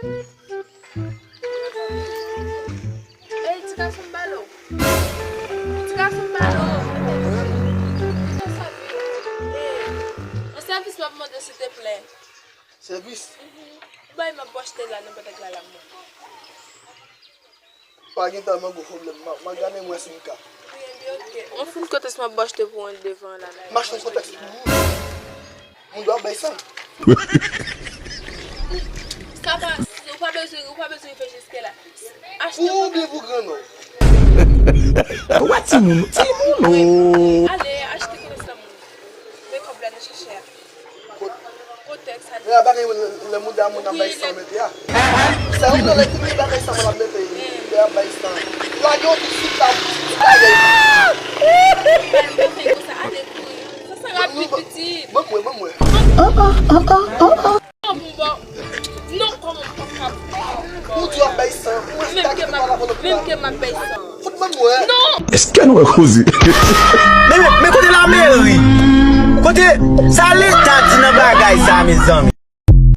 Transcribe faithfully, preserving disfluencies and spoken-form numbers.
Ey, ti gason m balo. Ti gason m balo. Sa sa vit. Ey, yon sèvis m ap mande, silteplè. Sèvis? Mhm. Ou bay m ap achte la nan boutik la, la, mwen. Pa gen tèlman gwo pwoblèm. M a, m a gade m wè si m ka. Wi, ebyen, oke. Yon foun kontèks m ap achte pou mwen devan la, la. M achte yon kontèks pou ou. Moun dwe ap bay san. Sa pa, ou pa bezwen, ou pa bezwen rive jiske la. Achte. Pou ou oubyen pou grann ou? Ou wè timoun, timoun, o. Ale, achte kontèks la, moun. Men kòb la nan chèche a. Kot- Kontèks sa. Lè a bagay, lè, lè mouda moun ap bay san mete a. Sa yo nan lè tout bagay sa moun ap mete, lè ap bay san. Lage yon ti sik la, ti bagay. Bay m pa fè konsa, ale kouri. Sa, sa rapid, pitit. Ban m wè, ban m wè. Kòman m ba, non, kòman m pa kab. Ou di w ap bay san. Ou menm ke m ap, menm ke m ap bay san. Fout ban m wè. Non! Èske nou wè koze? Men, men, men kote lameri? Kote sa leta di nan bagay sa, mezanmi?